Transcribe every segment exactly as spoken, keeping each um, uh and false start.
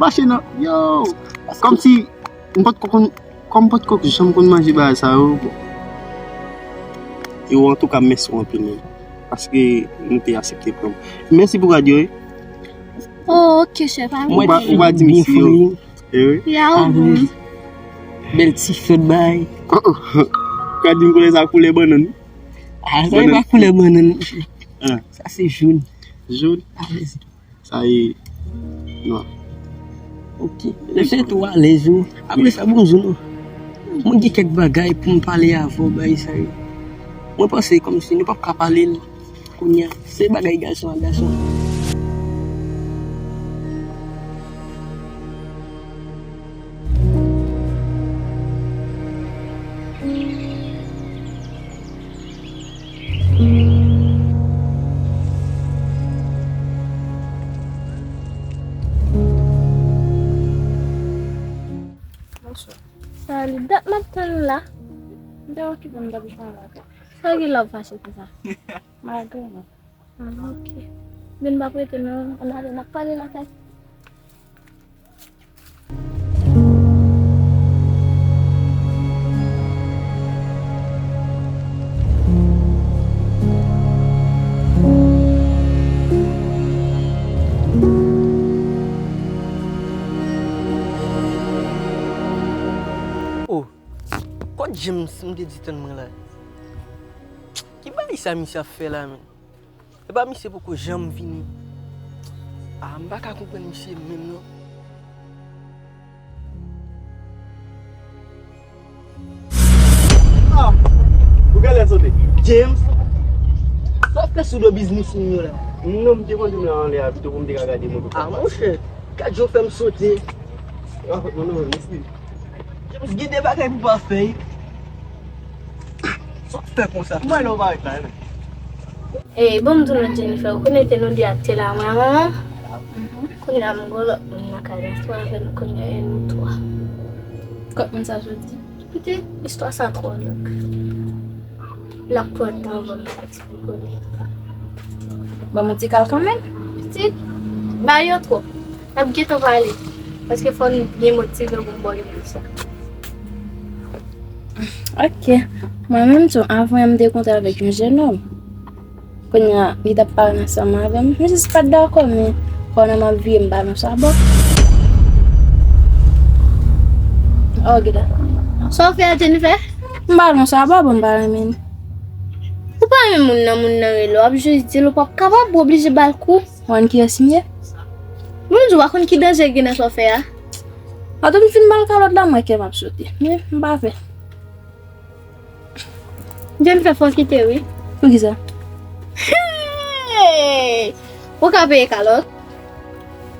Mache nan, yo, kòmsi m pa t ko konn, kòm m pa t ko janm konn manje bagay sa yo, bon. Yo, antouka, mèsi w anpil, men. Paske nou te aksepte pran. Mèsi pou rad yo, wi. Oh, ok, chèf, pa Ou pa, ou pa di mèsi, yo. Eh wi. Ya, ou bon. Bèl ti fèt, bay. Gad yon koulè sa, koulè bannann. Ah, sa e pa koulè bannann. Ah. Sa se jòn. Jòn? Ah, mèsi. Sa e nwa. Ok. Lè fèt ou alèz ou. Apre sa, bonjou nou. Mwen gen kèk bagay pou m pale avè w, bagay sa yo. Mwen panse kòmsi nou p ap ka pale l kounye a. Se bagay gason ak gason. Bonswa. Salut, dat m ap tann ou la. M te okipe m t ap jwe avèk ou. Sa ki lè w fache konsa? Malgre mwen. Ah, ok. Vin pa prete non, ann ale, n ap pale lakay. Oh, kot James m te di tann mwen la? Ki bagay sa misye ap fè la, menm? Epa misye poko janm vini. Ah, m pa ka konprann misye menm non. Ah! Ou genlè sote. James, sa w fè sou do biznis moun yo la? Non, m te poze m la anlè a pito pou m te ka gade moto. Ah, monchè, gad jan w fè m sote. Ah, non, non, mèsi. James, gen de bagay pou pa fè. Sa w fè konsa? Kouman lè w parèt la, men? E, bon, m di nou, Jennifer, ou konnen te nou de ak te la, mwen, manman. Kounye a, m gon lòt moun nan kay la, swa avè nou kounye a, e nou twa. Kot moun sa soti? Koute, istwa sa twò long. L ap pran tan anvan m eksplike w li. Ban m yon ti kal kanmenm. Pitit, bay yo twòp. N ap gentan pale. Paske fò n byen motive pou n ba w li pou sa. Ok. Mwen menm tou, avan m te kontre avèk yon jennonm. Kounye a, li t ap pale ansanm avè m. M jis pa t dakò, men pandan m ap vire, m ba l yon sabò. Oh, gade. Sa w fè a, Jennifer? M ba l yon sabò, bon, m pa renmen l. Ou pa renmen moun nan, moun nan rele w, w ap jis di l ou p ap kapab, ou oblije ba l kou. Ou konn kiyès m ye? Moun di w pa konn ki danje gen nan sa w fè a. Atò m fin ba l kalòt la, mwen kè m ap sote. Men, m pa fè. Jennifer, fò w kite, wi. Poukisa? Hey! Ou ka peye kalòt?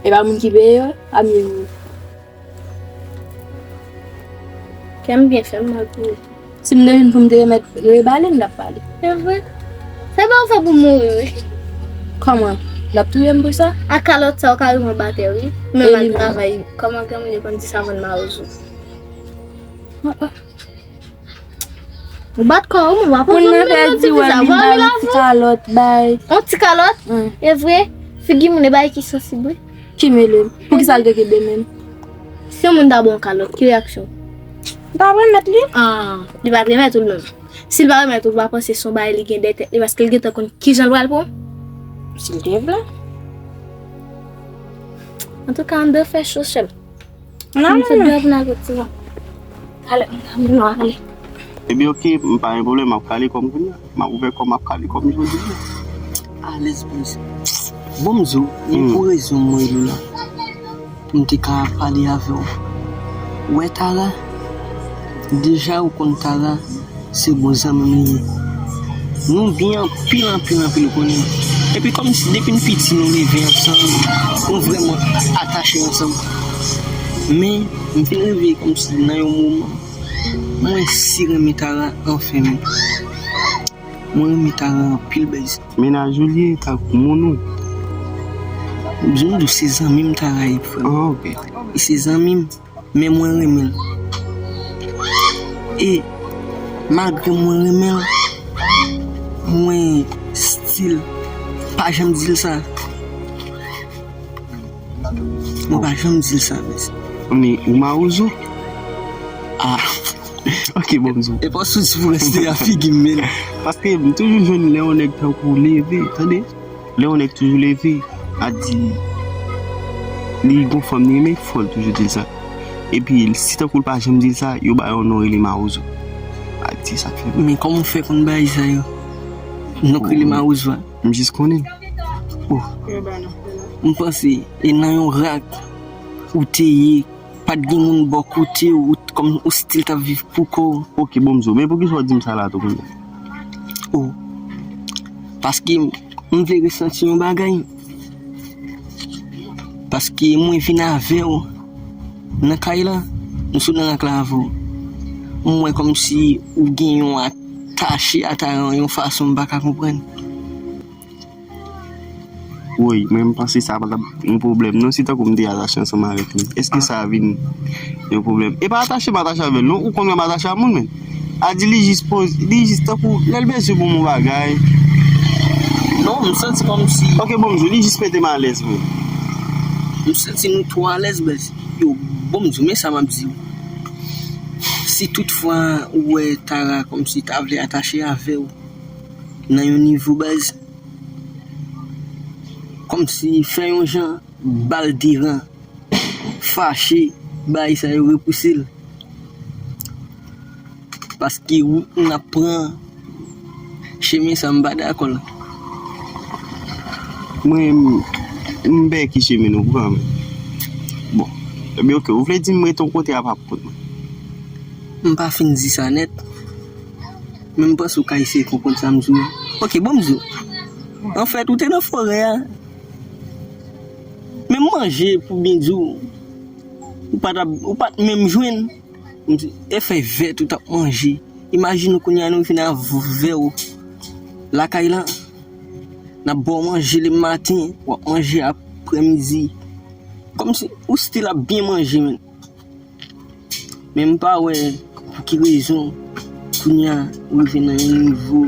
E pa moun ki peye yo, a m ye moun. Kè m byen fè m mal pou ou. Si m te vin pou m te remèt rebale, m t ap pale. Se vre? Se pa ou fè pou mouri, wi. Kòman? L ap touye m pou sa? A kalòt sa, ou ka rive anba tè, wi. Men m al travay. Kòman granmoun yo konn di sa vann mawozo? Ou bat kò w, mwen pa konn moun nan pèdi wè, vin ba l ti kalòt, bay. On ti kalòt? E vre, figi moun e bay ki sansib wi. Ki mele m? Poukisa l te kenbe men m? Si yon moun ta ba w yon kalòt, ki reyaksyon? M ta remèt li. Ah, li pa t remèt ou l menm. Si l pa remèt ou, ou pa panse se yon bagay li gen dèyè tèt li, paske l gentan konn kijan l pral pran w? Si l te vle. Antouka, ann fè cho, chèl. Ann ale, non. Ann fè dòm nan kot ti van. Ale, ann ale. Ebyen, oke, m pa gen pwoblèm, m ap kale kò m kounye a. M ap ouvè kò m, m ap kale kò m jodi a. Alèz, baz. Bon, m di w, men pou rezon mwen yo la, pou m te ka pale avè w. Ou wè Tara? Deja, ou konn Tara. Se bon zanmi m li ye. Nou byen anpil, anpil, anpil, ou konnen. Epi kòmsi depi n piti nou leve ansanm, nou vrèman atache ansanm. Men, m vin rive kòmsi nan yon moman, mwen si renmen Tara anfen men. Mwen renmen Tara anpil, bèz. Mennaj ou li ye, ta moun ou. M di w se zanmi m Tara ye, frè m. Ah, ok. E se zanmi m. Men mwen renmen l. E malgre mwen renmen l, mwen still pa janm di l sa. Mwen pa janm di l sa, mèsi. Men ou mawozo? Ah. Ok, bon, m di w. E pa sou ti pou reste a figi m, men. Paske m toujou jwenn lè yon nèg tankou leve, tande? Lè yon nèg toujou leve, a di li gon fanm li renmen, fò l toujou di l sa. Epi si tankou l pa janm di l sa, yo ba yon non rele mawozo. A di sa k fè m. Men kòman w fè konn bagay sa yo? Non k rele mawozo a. M jis konnen. Oh. M panse e nan yon rak ou te ye, pa t gen moun bò kote w, ou t- kòm ou still t ap viv pou kò w. Ok, bon, m di w, men poukisa w di m sa la tou kounye a? Oh. Paske m vle resanti yon bagay. Paske mwen vin avè w nan kay la, m sot nan rak la avè w. M wè kòmsi ou gen yon atache a Tara yon fason m pa ka konprann. Woy, mwen m panse sa pa t ap yon pwoblèm non, si tankou m te atache ansanm avèk li. Èske sa vin yon pwoblèm? E pa atache m atache avè l non, ou konn wè m atache a moun, men. A di li jis poz, li jis tankou lè l bezwen pou yon bagay. Non, m santi kòmsi. Ok, bon, m di w, li jis mete m alèz, men. M santi nou twò alèz, bèz. Yo, bon, m di w, men sa m ap di w. Si toutfwa ou wè Tara kòmsi ta vle atache avè w nan yon nivo, bèz, kòmsi fè yon jan ba l deran, fache, bagay sa yo repouse l. Paske wout n ap pran, chemen sa m pa dakò l. Mwen, m, m bèki chemen nou pran, men. Bon, ebyen, ok, ou vle di m rete yon kote a pa pou kont mwen? M pa fin di sa nèt. Men m panse w ka eseye konprann sa m di w. Ok, bon, m di w. Anfèt, ou te nan forè a. Menm manje, pou byen di w, ou pa t ap, ou pa t menm jwenn. M di, e fèy vèt ou t ap manje. Imajine w kounye a nou vin avè w lakay la. N ap ba w manje le maten, w ap manje aprèmidi. Kòmsi ou still ap byen manje, men. Men m pa wè pou ki rezon kounye a ou rive nan yon nivo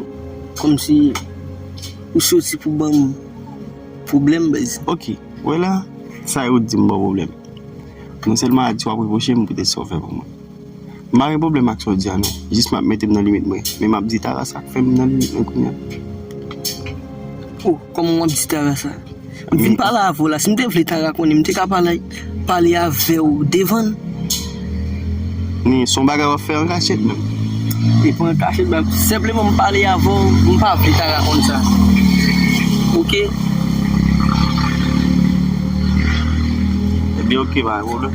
kòmsi ou soti pou ban m pwoblèm, bèz. Ok, wè la, sa yo di m ba w pwoblèm. Non sèlman a di w ap repwoche m poutèt sa w fè pou mwen. M pa gen pwoblèm ak sa w di a non. Jis m ap mete m nan limit mwen. Men m ap di Tara sa k fè m nan limit mwen kounye a. Oh, kòman w ap di Tara sa? M vin pale avè w la. Si m te vle Tara konnen, m te ka pale, pale avè w devan l. Men se yon bagay w ap fè an kachèt menm. E pa an kachèt, men senpleman m pale avè w, m pa vle Tara konn sa. Ok? Ebyen, ok, pa gen pwoblèm.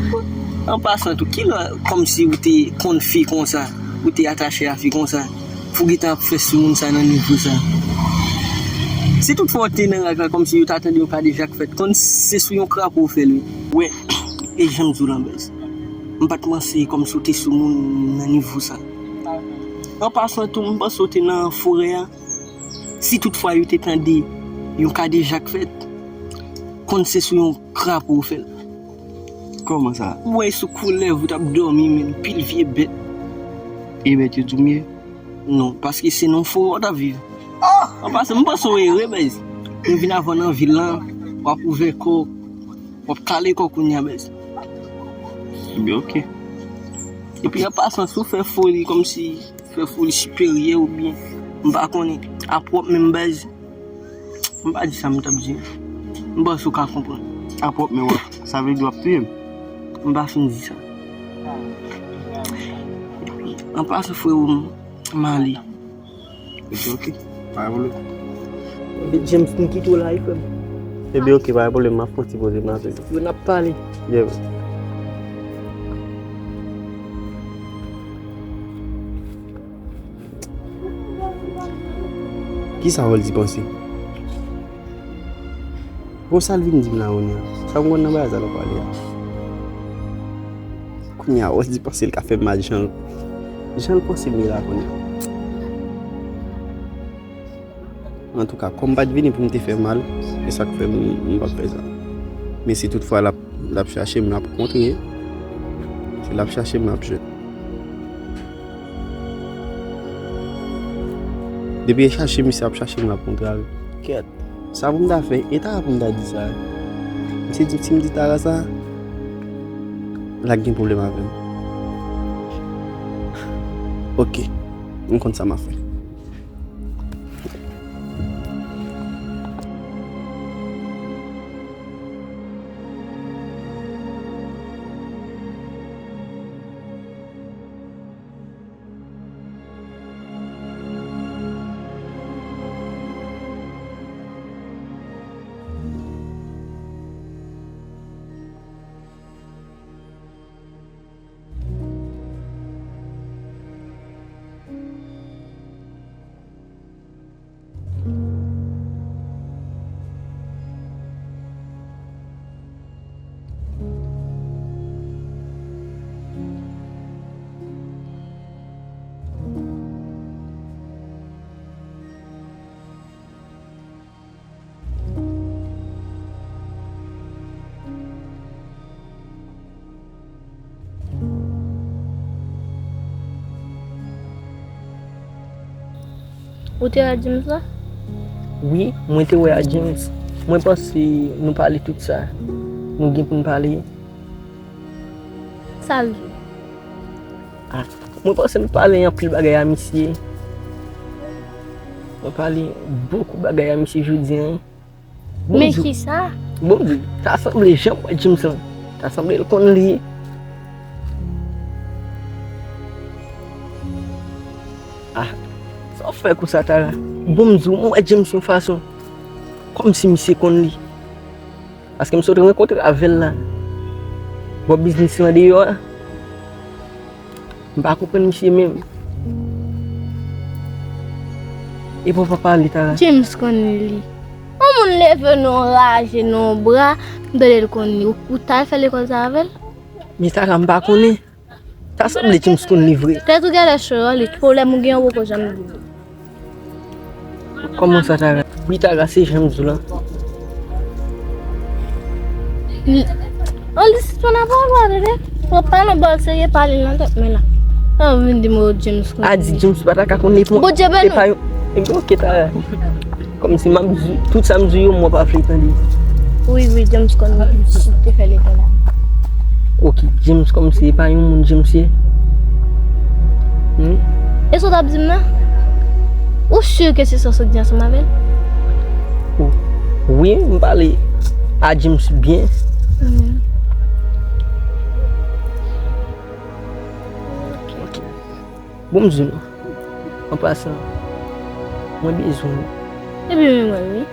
An pasan tou, kilè kòmsi ou te konn fi konsa, ou te atache a fi konsa? Pou w gentan ap fè sou moun sa nan nivo sa. Si toutfwa w te nan rak la kòmsi yo ta tande yon kadejak fèt, konn se sou yon krapo w fè l wi. Wè, e jan m di w lan bèz. M pa t panse kòmsi w te sou moun nan nivo sa. An pasan tou, m panse w te nan forè a. Si toutfwa yo te tande yon kadejak fèt, konn se sou yon krapo w fè l. Kòman sa? Ou wè sou koulèv ou t ap dòmi, men pil vye bèt. E bèt yo di w m ye? Non, paske se nan forè w t ap viv. An pasan, m panse w ere, bèz. Nou vin avè w nan vil lan, w ap ouvè kò w, w ap kale kò w kounye a, bèz. Ebyen, ok. Epi an pasan, si w fè foli kòmsi fè foli siperyè oubyen m pa konnen, a pwòp men m bèz. M pa di sa m t ap di. M panse w ka konprann. A pwòp men w ap, sa vle di w ap touye m? M pa fin di sa. Epi, an pasan, frero m, m ale. Ebyen, ok. Pa gen pwoblèm. Ebyen, James, m kite w la wi, frè m. Ebyen, ok, pa gen pwoblèm. M ap fè yon ti poze, m ap vini. Yo, n ap pale. Yeah. Kisa Roldy panse? Bon, sa l vin di m la kounye a? Sa m konn nan bagay sa l ap pale a? Kounye a, Roldy panse l ka fè m mal jan l, jan l panse m ye la kounye a. Antouka, kòm m pa t vini pou m te fè mal, se sa k fè m, m p ap fè sa. Men si toutfwa l ap, l ap chache m, l ap kontre. Si l ap chache m, l ap jwenn. Depi e chache misye ap chache m, l ap kontre avè m. Kèt, sa pou m ta fè, e ta pou m ta di sa. Misye di si m di Tara sa, l ap gen pwoblèm avè m. Oke, m konn sa m ap fè. Ou te wè James la? Wi, mwen te wè a James. Mwen panse nou pale tout sa nou gen pou n pale. Sa l di w? Ah, mwen panse m pale anpil bagay a misye. Mwen pale bokou bagay a misye jodi a. Men kisa? Bon, m di w, ta sanble jan m wè James lan. Ta sanble l konn li. Ah, sa w fè konsa, Tara? Bon, m di w, m wè James yon fason. Kòmsi misye konn li. Paske m sot rankontre avè l la. Bò biznis lan deyò a. M pa konprann misye menm. Epi w pa pale, Tara. James konn li. Yon moun leve nan yon raje, nan yon bra, m tande l konn li. Ou, ou t al fè lekòl sa avè l? Men Tara, m pa konnen. Ta sanble James konn li vre. Tèt ou genlè cho, li pwoblèm ou gen ou poko janm di li. Kòman sa, Tara? Wi, Tara, se jan m di w lan. Li, oh, li sispann ap pale, tande. Ou pa nan bòl serye, pale nan tèt mwen la. Sa w vin di m James konn. A di James pa ta ka konn li pou. Bondye beni w. E pa yon, e, oke, Tara. Kòmsi m ap di, tout sa m di yo, mwen pa vle tande. Wi, wi, James konn wi, si te fè lekòl la. Ok, James kòmsi e pa yon moun James ye. Hmm? E sa w t ap di m nan? Ou si ke se sa w sot di ansanm avè l? Wi, m pale a James byen. Hmm. Ok. Bon, m di w non. An pasan, mwen bezwen w. Epi mwen menm wi.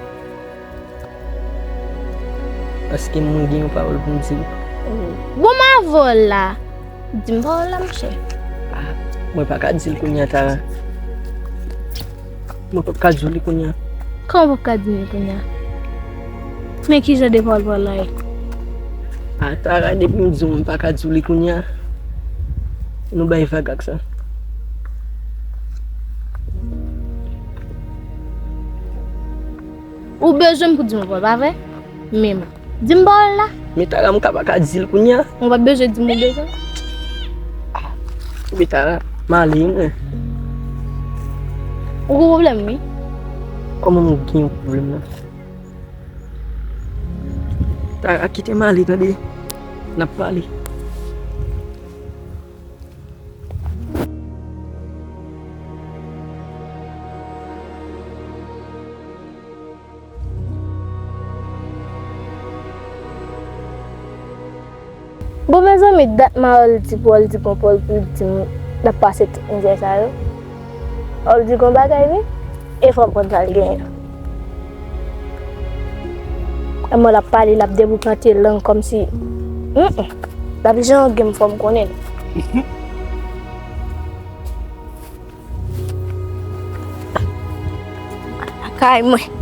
Paske mwen gen yon pawòl pou m di w. Bon, m avè w la. Di m pawòl la, monchè. Ah, mwen pa ka di l kounye a, Tara. Mwen p ap ka di w li kounye a. Kòman w p ap ka di m li kounye a? Men ki jan de pawòl pawòl la ye? Ah, Tara, depi m di w m pa ka di w li kounye a, nou bay vag ak sa. Ou bezwen m pou di m pawòl, pa vre? Men di m pawòl la. Men Tara, m ka pa ka di l kounye a. Ou pa bezwen di m ou bezwen. Ah, men Tara, m ale mwen. Ou gen pwoblèm wi. Kòman m gen yon pwoblèm la? Tara, kite m ale, tande? N ap pale. Bon, mezanmi, dat Maroldy pral di gon Paul pou l di m l ap pase tout mizè sa yo. Paul di gon bagay wi, e fò m konn sa l genyen. Kòman l ap pale, l ap deboukante lang kòmsi, mm, l ap jange m, fò m konnen. Lakay mwen.